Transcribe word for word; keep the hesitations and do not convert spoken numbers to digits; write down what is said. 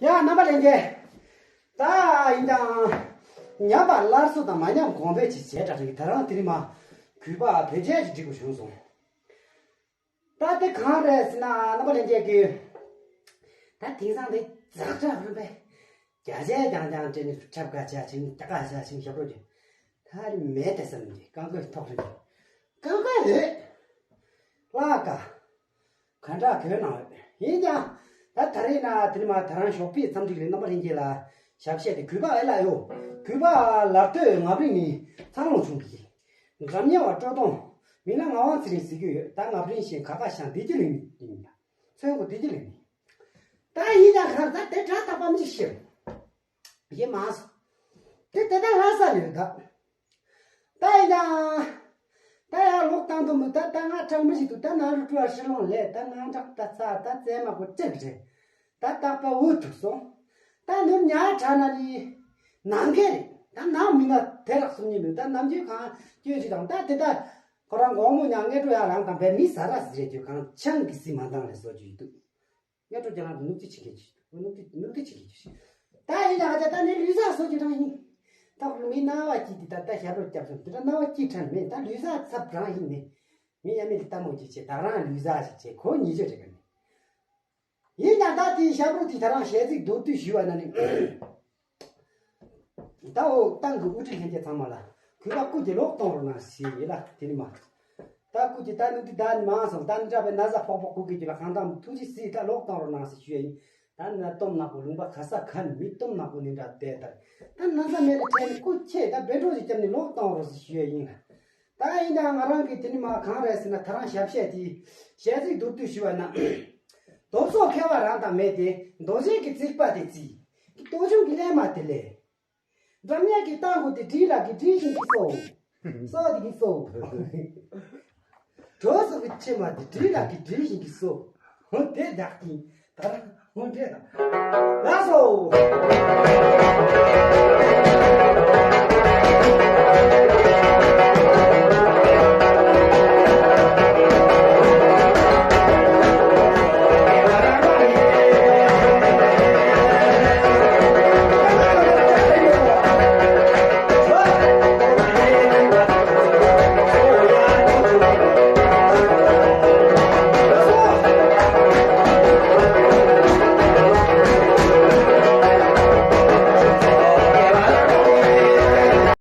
ཡ་རྣམ་པ་ལྷན་རྒྱས། ད་ཡིན་ཀྱང་། ཉམས་པ་སླར་གསོ་དང་མ་ཉམས་གོང་འཕེལ་གྱི་བྱེད་སྒྲ་རེད། ད་རང་དེ་རིང་མ་གུས་པ་བེད་སྤྱད་ཀྱི་འགྲིག་པ་བྱུང་སོང་། ད་དེ་གང་རེད་ཟེར་ན་རྣམ་པ་ལྷན་རྒྱས་ཀྱིས། ད་དེང་སང་དེ་ཛག་ཛག་རིམ་པས་བརྒྱ་ཆ་རྐྱང་རྐྱང་སྤྲད་ནས་ཁྲབ་ཁ་བྱ་ཞིང་རྒྱ་ཁ་བྱ་ཞིང་ཞབས་བྲོ་རྒྱུ། ད་རིང་མེད་དེ་བསམ་གྱི་རྐང་མགོའི་ཐོག་རིང་གི་རྐང་མགོ་ཡོད། ལག་ཀ་ག་འདྲ་གོན་གནང་ཡོད། ཡིན་ཀྱང་། ད་ད་རེས་ན་དེ་ནི་མ་ད་རང་ཞོགས་པའི་འཚམས་འདྲི་ལས་རྣམ་པ་ལྷན་རྒྱས་ལ་ཞབས་བཤད་དེ་གུས་པ་ཨེ་ལ་ཡོད། གུས་པ་ལ་ལྟོས་ངབ་རིང་ནི་ཚང་ལོང་བྱུང་གི། འགྲམ་ཉེ་བ་སྤྲོ་གཏོང་། མིང་ལ་ངག་དབང་ཚེ་རིང་ཟེར་གྱི་ཡོད། ད་ངག་རིང་ཞེས་ཁ་ཁ་ཤང་བདེ་སྐྱིད་ལེགས་ནི་ཡིན་ཡ། ཚོན་གོ་བདེ་སྐྱིད་ལེགས་ནི། ད་ཡིན་ཀྱང་ཁར་ད་དེ་དྲ་ཐག་པ་མི་ཤེས། ཡེ་མ་སོ། དེ་དེ་ད་ལྷ་ས་ལོས་ད། ད་ཡིན་ཀྱང་། ད་ཡང་ལོག་བཏང་དུ་མི་ད་ད་ང་ཁྲག་མི་ཞིག་ཏུ་ད་ན་རུ་ཀྲུ་བ་ཧྲི་ལོང་ལས་ད་ང་ཁྲག་ད་ཚ་ད་རྩེ་མ་གོ་ཅིག་རེད། ད་རྟག་པ་འུ་ཐུག་སོང་། ད་ནུབ་ཉ་ཁྲ་ན་ནི། ནང་གི་རེད། ད་ནང་མི་ང་དེ་རག་སུ་ཉིན་མི་ད་ནམ་རྒྱུན་གང་སྐྱོན་ཞིག་དང་ད་དེ་ད། ཁོ་རང་དགོང་མོ་ཉ་ངེ་ཀྲུ་ཡ་རང་དང་བེ་མི་ས་ར་ཟི་རེད་རྒྱུ་གང་ཆང་གི་སི་མ་འདང་རེད་བཟོ་རྒྱུ་ཡི་འདུག་ངེ་ཀྲུ་རྒྱ་ནག་ཏུ་ནུབ་ཅི་ཆི་གེ་ཆི་ནུབ་ཅི་ནུབ་ཅི་ཆི་གེ་ཆི། ད་ཡིན་ན་ད་ད་ནི་ལུས་ས་བཟོ་རྒྱུ་རང་ཡིན། ད་ཁོ་མི་ན་བ་ཀྱི་དེ་ད་ད་ཞབས་བྲོ་རྒྱབ་སོང་དེ་ད་ན་བ་ཀྱི་ཁྲན་མེད་ད་ལུས་ས་ཚབ་རང་ཡིན་ནི། མི་ཡ་མི་དེ་ལྟ་མོ་ཅི་བྱེད་ད་རང་ལུས་ས་ཞིག་བྱེད་ཁོ་ཉིད་ཅི་རེད་ག་ནི། ཡིན་ཀྱང་ད་དེའི་ཞབས་བྲོ་དེ་ད་རང་ཞལ་གཟིགས་མདོར་བསྡུས་ཞུས་པ་ན་ནི། ད་འོ་ཏང་གི་དབུ་ཁྲིད་ལྷན་རྒྱས་ཚང་མ་ལ་གུས་པ་སྐུ་དེ་ལོག་གཏོང་རོགས་གནང་ཞེས་ཡིན་ལ་དེ་ནི་མ། ད་སྐུ་དེ་ད་ནི་འདི་ད་ནི་མང་སོང་ད་ནི་འདྲ་བའི་ན་བཟའ་ཕོག་ཕོག་སྐུ་གི་རྒྱུད་ལ་གང་དང་ཐུགས་རྗེ་གཟིགས་ད་ལོག་གཏོང་རོགས་གནང་ཞེས་ཞུས་ཡིན། ད་ནི་ན་གཏོམ་ནག་པོ་ལུང་པ་ག་ས་ག་ནི་མི་གཏོམ་ནག་པོ་ནི་འདྲ་བསྡད་ད། ད་ན་བཟའ་མེད་ལ་ཁྲལ་ནི་སྐུ་ཆེ་ད་བེ་ཏྲོ་ཞིག་བརྒྱབ་ནི་ལོག་གཏོང་རོགས་ཞེས་ཞུས་ཡིན་ལ། ད་ཡིན་ད་ང་རང་གི་དེ་ནི་མ་གང་རེད་ཟེར་ན་ད་རང་ཞབས་བཤད་དེ་ཞལ་གཟིགས་མདོར་བསྡུས་ཞུས་པ་ན། རྡོ་སོགས་མཁས་པ་རང་དང་མེད་དེ་མདོ་ཆེན་གྱི་ཚིག་པ་དེ་བརྩིས། ཀྱི་རྟོག་ཆུང་གི་ཀླད་མ་དེ་ལས། འགྲམ་ཉལ་གྱི་རྟ་མགོ་དེ་བྲིས་ལ་གི་བྲིས་བཞིན་གྱི་སོ། སོ་དེ་གི་སོ། གྲོ་སོགས་ཀྱི་ཕྱེ་མ་དེ་བྲིས་ལ་གི་བྲིས་བཞིན་གྱི་སོ། ཧོ་དེ་བདག་གིས་ད་རང་ཧོ་འདྲེ་ལ། ལགས་སོ།